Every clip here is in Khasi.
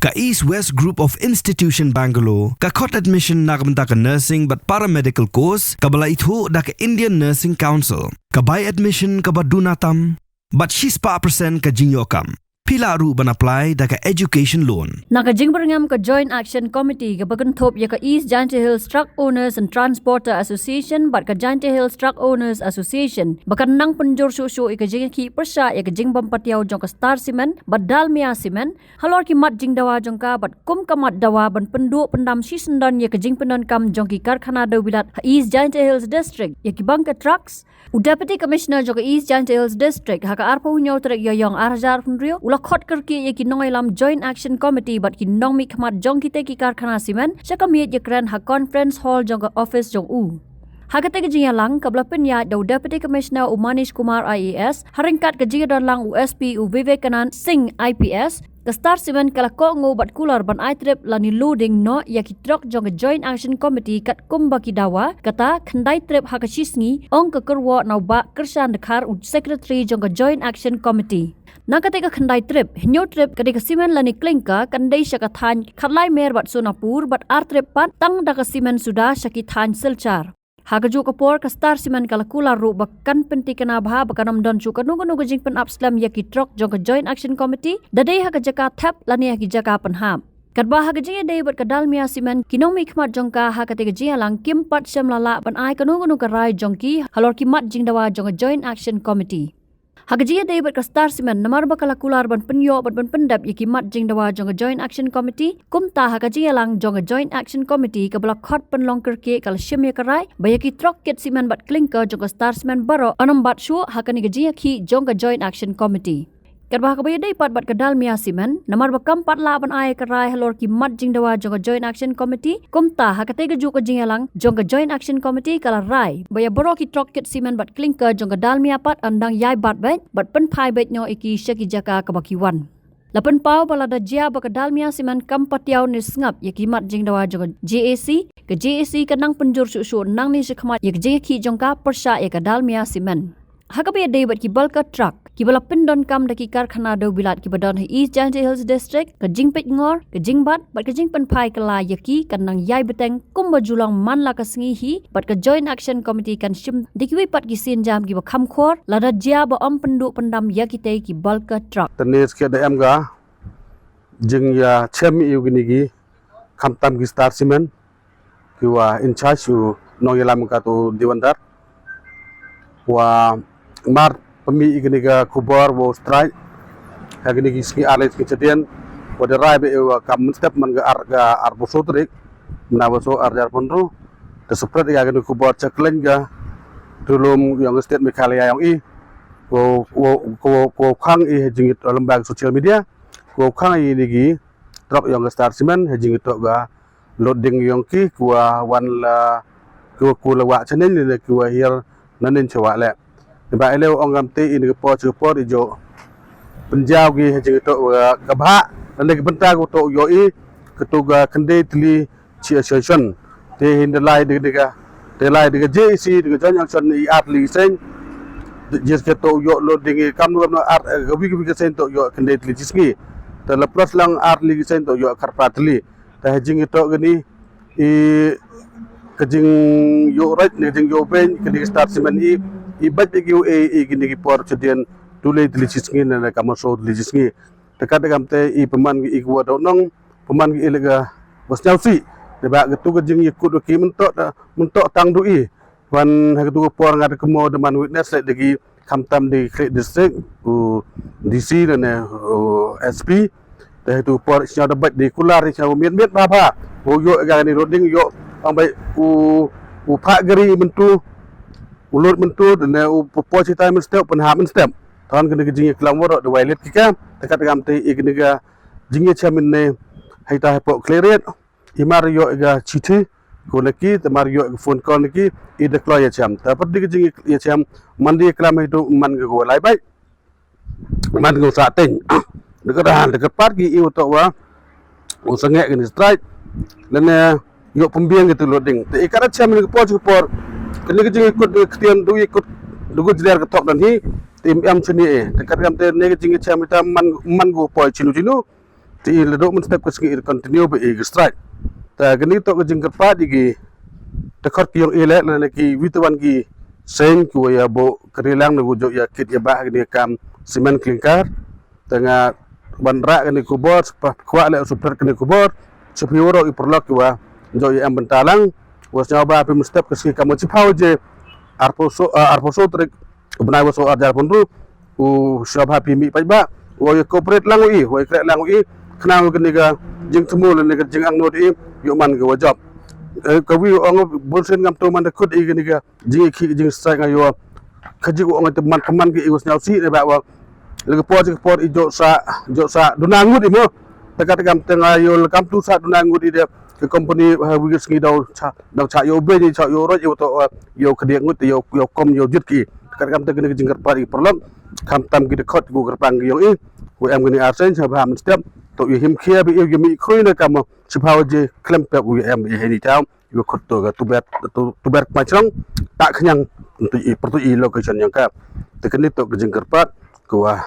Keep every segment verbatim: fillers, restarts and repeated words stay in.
Ka East West Group of Institution Bangalore ka khot admission na ka bynta ka nursing bad paramedical course kaba la ithuh da ka Indian Nursing Council. Ka bai admission kaba duna tam bad shispah percent ka jingïoh kam. Phi lah ruh ban apply da ka education loan. Na ka jingbyrngem ka Joint Action Committee kaba kynthup ïa ka East Jaintia Hills Truck Owners and Transporter Association bad ka Jaintia Hills Truck Owners Association ba kan nang pynjur shuh shuh ïa ka jingïakhih pyrshah ïa ka jingbym patiaw jong ka Star Cement bad Dalmia Cement halor ki mat jingdawa jong ka bad kum ka mat dawa ban pynduh pyndam shisyndon ïa ka jingpyndonkam jong ki karkhana dewbilat ha East Jaintia Hills District ïa ki bang ka trucks. U Deputy Commissioner jong ka East Jaintia Hills District ha ka arphew hynñiew tarik Ïaïong ar hajar arphew hynriew u la khot kyrkieh ïa ki nongïalam Joint Action Committee bad ki nongmihkhmat jong kitei ki karkhana cement sha ka miet ïakren ha Conference Hall jong ka office jong u. Ha katei ka jingïalang kaba la pynïaid da u Deputy Commissioner u Manish Kumar I A S ha ryngkat ka jingïadonlang u S P u Vivekanand Singh I P S, ka Star Cement ka la kohnguh bad kular ban ai trip lane loading noh ïa ki trok jong ka Joint Action Committee katkum ba ki dawa, kata khyndai trip ha ka shisngi, ong ka kyrwoh na u Bah Kyrshan Dkhar, u Secretary jong ka Joint Action Committee. Na katei ka khyndai trip, hynñiew trip ka dei ka cement lane clinker kan dei sha ka thaiñ Khatlai Mer bad Sonapur bad ar trip pat tang da ka cement suda sha ki thaiñ Silchar. Ha kajuh ka por ka Star Cement ka la kular ruh ba kan pyntikna bha ba kan ym don shuh kano kano ka jingpynap slem ïa ki trok jong ka Joint Action Committee da dei ha ka jaka thep lane ha ki jaka pynhap. Katba ha ka jingïadei bad ka Dalmia Cement ki nongmihkhmat jong ka ha katei ka jingïalang kim pat shym la lah ban ai kano kano ka rai jong ki halor ki mat jingdawa jong ka Joint Action Committee. Ha ka jingïadei bad ka Star Cement namar ba ka la kular ban pynïoh bad ban pyndep ïa ki mat jingdawa jong ka Joint Action Committee, kumta ha ka jingïalang jong ka Joint Action Committee kaba la khot pynlong kyrkieh ka la shim ïa ka rai ba ïa ki trok kit cement bad clinker jong ka Star Cement baroh yn ym bat shuh ha kane ka jingïakhih jong ka Joint Action Committee. Katba ha kaba ïadei pat bad ka Dalmia Cement namar ba kam pat lah ban ai ka rai halor ki mat jingdawa jong ka Joint Action Committee, kumta ha katei kajuh ka jingïalang jong ka Joint Action Committee ka la rai ba ïa baroh ki trok kit cement bad clinker jong ka Dalmia pat yn dang ïai bat beit bad pynphai beit noh ïa ki sha ki jaka kaba ki wan. La pynpaw ba lada jia ba ka Dalmia Cement kam patiaw ne sngap ïa ki mat jingdawa jong ka J A C, ka J A C kan nang pynjur shuh shuh nangne shakhmat ïa ka jingïakhih jong ka pyrshah ïa ka Dalmia Cement. Ha kaba ïadei bad ki bulker truck kiba la pyndonkam da ki karkhana dewbilat kiba don ha East Jaintia Hills District, ka jingpeitngor, ka jingbat bad ka jingpynphai kylla ïa ki kan nang ïai bteng kumba ju long man la ka sngi hi bad ka Joint Action Committee kan shim da kiwei pat ki sienjam kiba kham khor lada jia ba ym pynduh pyndam ïa kitei ki bulker truck. Tang ne skhet da em ka jingïachem ïa kine ki, khamtam ki Star Cement, ki wa in charge u nongïalam ka tu Diwan Dar. Wa mar pynmih ïa kane ka khubor wa u strike ha kine ki sngi ar lai sngi shadien, wa da rai ba ïa wa kam mynstep man ka ar, ka arphew saw tarik na wa saw ar hajar pynru. Da spread ïa kane ka khubor cha khlem ka tu lum ïong state Meghalaya ïong i, ko ko ko ko khang i ha jingit lem bad social media, ko khang i ni ki trok ïong ka Star Cement ha jingit ka loading ïong ki, ki wa wan la, ki wa ku la wah chaneng ne ki wa hiar naneng cha wah leh. Ba i leh ong ngam te i ni ka por cha ka por i jo pynjaw ki ha jingit ka bha, nangne ki bynta ko to ïoh i ka tu ka khyndai tylli chi association. Te hin da lai da ka, da lai da ka J A C, da ka Joint Action i ar tylli ki seng. Jis ka to ïoh loading i kam kam ar ka wi ka wi ka seng to ïoh khyndai tylli chi sngi. Te la plus lang ar tylli ki seng to ïoh kharpa tylli. Te ha jingit ka ni i ka jingïoh rai ne ka jingïoh beiñ ka ni ka Star Cement i, i bad ki u e i ki ni ki por chadien tu lai tylli chi sngi ne ka ma saw tylli chi sngi. Te kat da kam te i pynman i ki wa dau nong pynman ki i leh ka wa sñiaw sih. Te ba ka tu ka jingïakut ki mynto, mynto tang du i. Wan ha ka tu ka por nga da ka mo da man witness leh da ki khamtam da ki khleh district, u D C ne ne u S P. Te ha ka tu ka por sñiaw da bad da ki kular sñiaw miet miet bha bha. U ïoh ka ni loading ïoh ang bai u, u phah gari myntu, u load myntu ne u po po chitai mynstep pynhap mynstep. Ton ka ni ka jingïaklam waroh da wai let ki ka. Te kat da kam te i ka ni ka jingïachem ne hei ta hei pok clear it. I mar ïoh i ka chithi ko na ki, te mar ïoh i ka phone call na ki, i da kloi ïachem. Te pat di ka jingïachem man di klam hei tu man ka ko lai bai. Man ka sa teng. Da ka dah da ka pat ki i u to wa u sangeh ka ni strike. Lane ïoh pembiang ka tu loading. Te i ka da chem ni ka por chu por. Ka ni ka jingïakut ka ktien du ïakut du ka jler ka thok dan hi. Te im em chini e. Te ka kam te ni ka jingïachem ta man man ko poi chinu chinu. Te i la duh mynstep ka sngi i continue ba i ka strike. Ta kani toh ka jingkyrpad i ki dkhot ki yong i leh lane ki wi te wan ki seng ki wa ya bo ka ri lang na gu jok ya kit ya bah kani kam simen klingkar. Te nga ban rah kani khubor, pa khwa leh supret kani khubor. Supi waro i perlok ki wa jok ya em bynta lang. Wa sñiaw ba phi mynstep ka sngi kam wa chiphaw je arphaw so, ah, arphaw so tarik bnai wa so arjar pynru. U sñiaw ba phi mih paidbah wa ya cooperate lang u i, wa ya kreh lang u i. Khnang wa kani ka jingthmu lane ka jingangnud i yoh man ka wa jop. Eh, ka wi ong bun sien ngam tu man da khut i kani ka jingkhih jingstrike nga yoh. Ka jing ong te man pynman ka i wa sñiaw si ne ba wa. Lagi por jing por i jok sa, jok sa duna ngut i mo. Te kat kam te nga yoh kam tu sa duna ngut i de. Ka company ha wi ka sngi daw cha, daw cha yoh be ni cha yoh roj yoh to, yoh kadiak ngut yoh, yoh kom yoh jit ki. Te kat kam te kani ka jingkyrpad i perlok. Kam tam ki dkhot ku kyrpang ki yong i. Ku em kani arseng cha ba mynstep. To yoh him khia bi yoh mi khrui na kam. Chiphaw je klem pep u em i heni taw. Yu khut to ka tuber, tu-, tuber kmai chrong, ta khñiang, tu i, pertu i location yong ka. Te kani to ka jingkyrpad, ku wa,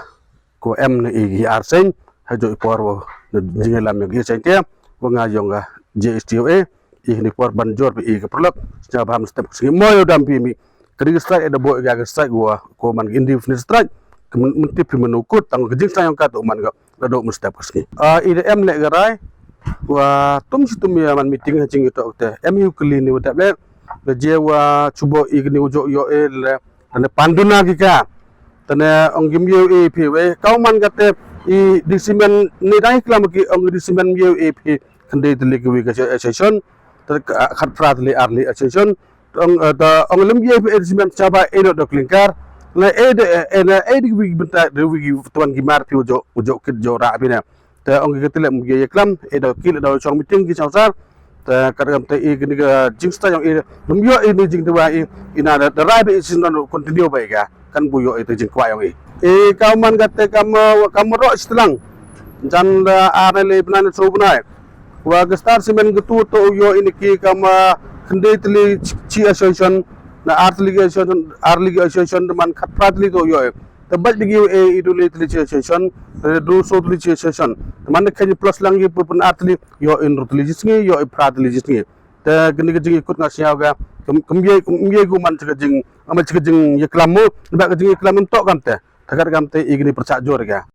ku em na i ki arseng, ha jo i por wa, na jinglam yong i seng te, wa nga yong ka J S T O A, i ni por ban jor i ka perlok, sñiaw ba mynstep ka sngi mo yoh dam pi mi. Kani ka strike i da bo i ka strike wa, ku man indefinite strike, ka men-, mynti phi manu kut, tang ka jingstrike yong ka to man ka. La duh mynstep ka sngi. Ah, i da em leh ka rai. Wa tum shi tum ya man meeting ha jing i tok te. Em yu kli ni wa tep leh. La je wa chubo i kni u jok yoh e le. Lane pan duna ki ka. Tane ong kim yoh e phi we. Kau man ka te i di simen ni dang i klam ki ong di simen yoh e phi. Khyndai tylli ki wi ka se-, session. Te ka, ah, khatphra tylli arli session. Ong, eh, ta ong lem ye phi e simen chaba e dok klingkar. Na e de, eh, na e de wi bynta de wi tuan ki mar phi u jok, u jok kit jok ra phi na. Ta ong ki te lem ye klam, e dok kit dok chong meeting ki chong sar. Ta kat kam te i kini ka jingsta yong i lem yo i ni jing te wa i, i na da, da rai be i sin don continue ba i ka. Kan bu yo i te jingkwah yong i. I ka man ka te kam, eh, kam ro sitlang. Jan da ar ne le bnai ne so bnai. Wa ka star simen ka tu to u yo ini ki kam, ah, khyndai tylli chi, chi association, na ar tylli ki association, ar tylli ki association, te man khatphra tylli to u yo. Te bad lagi e i du le tylli chi association, te du so tylli chi association. Te man ka khyndai plus lang ki pun ar tylli, yo in ru tylli chi sngi, yo i phra tylli chi sngi. Te kini ka jing i kut nga sñiaw ka, kam, kam ye, kam ye ku man chi ka jing, kam chi ka jing ye klam mo, ba ka jing ye klam em to kam te. Te kat kam te i kini pyrchah jor ka.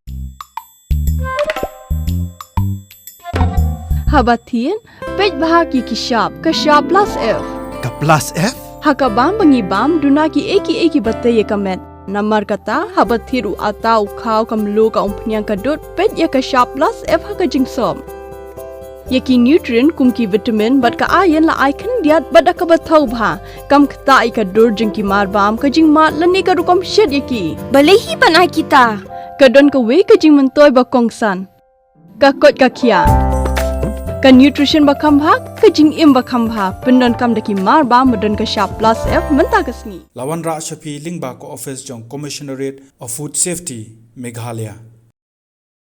Haba thied, peit bha ki ki shap, ka shap plus F. Ka plus F? Ha ka bam ba ngi bam, duna ki e ki e ki ba te ya ka met. Namar kata, haba thied u ata u khaw ka mluh ka umphniang ka dud, peit ya ka shap plus F ha ka jingsop. Ya ki nutrient kum ki vitamin bad ka iron la ai khyndiat bad da kaba thaw bha. Kam ktah ya ka dur jong ki mar bam ka jingmad lane ka rukom shet ya ki. Balei hi ban ai kita? Ka don kawei ka jingmyntoi ba kongsan. Ka koit ka khiah. Ka nutrition ba kham bha, ka jingim ba kham bha. Pyndonkam da ki mar bam ba don ka shap plus F mynta ka sngi. La wanrah sha phi lyngba ka office jong Commissionerate of Food Safety, Meghalaya.